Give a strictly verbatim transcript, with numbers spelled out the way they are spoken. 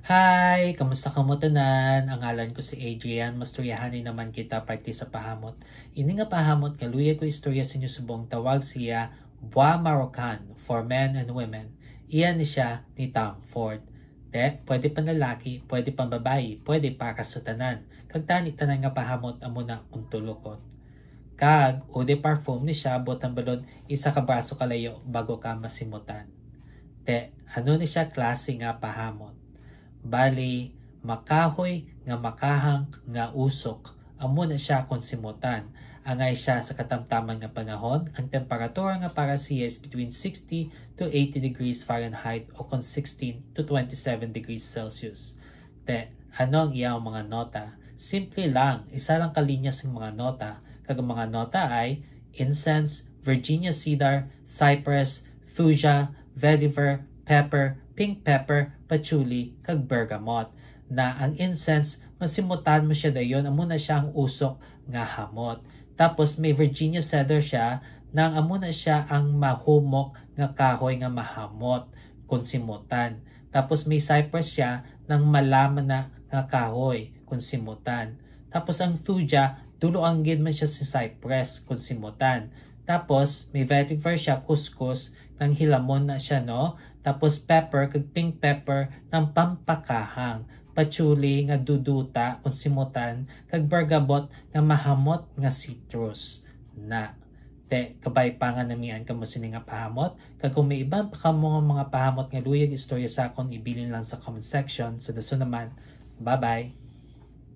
Hi! Kamusta kamo tanan? Ang ngalan ko si Adrian. Mastoryahanay naman kita parte sa pahamot. Ini nga pahamot nga luyag ko istorya sa inyo subong tawag siya Bois Marocan for men and women. Iya ni siya ni Tom Ford. Te, pwede panlalaki, pwede pambabayi, pwede para sa tanan. Kag tani tanan nga pahamot amo na kung tulokon. Kag eau de parfum ni siya, buot hambalon isa ka braso kalayo bago ka masimutan. Te, ano ni siya klase nga pahamot? Bali, makahoy nga makahang nga usok. Amo na siya kung simutan. Angay siya sa katamtaman nga panahon, ang temperatura nga para siya is between sixty to eighty degrees Fahrenheit o kon sixteen to twenty-seven degrees Celsius. Te, ano ang iyang mga nota? Simple lang, isa lang ka linya sing mga nota, kag ang mga nota ay incense, Virginia cedar, cypress, thuja, vetiver, pepper, pink pepper, patchouli, kag bergamot. Na ang incense, masimutan mo siya dayon, amo na siya ang usok nga hamot. Tapos may Virginia cedar siya, nang amo na siya ang mahumok nga kahoy nga mahamot kon simutan. Tapos may cypress siya, nang malaman na nga kahoy kon simutan. Tapos ang thuja, duloanggid man siya sa cypress kon simutan. Tapos may vetiver siya, kuskus, nang hilamon na siya, no? Tapos pepper kag pink pepper, nang pampakahang. Patchouli nga duduta kon simutan, kag bergamot nga mahamot nga citrus. Na, te, kabay pa nga namian kamo sini nga pahamot, kag kung may iban pa kamo nga mga pahamot nga luyag istorya sa akon, ibilin lang sa comment section. Sa dason naman, bye-bye!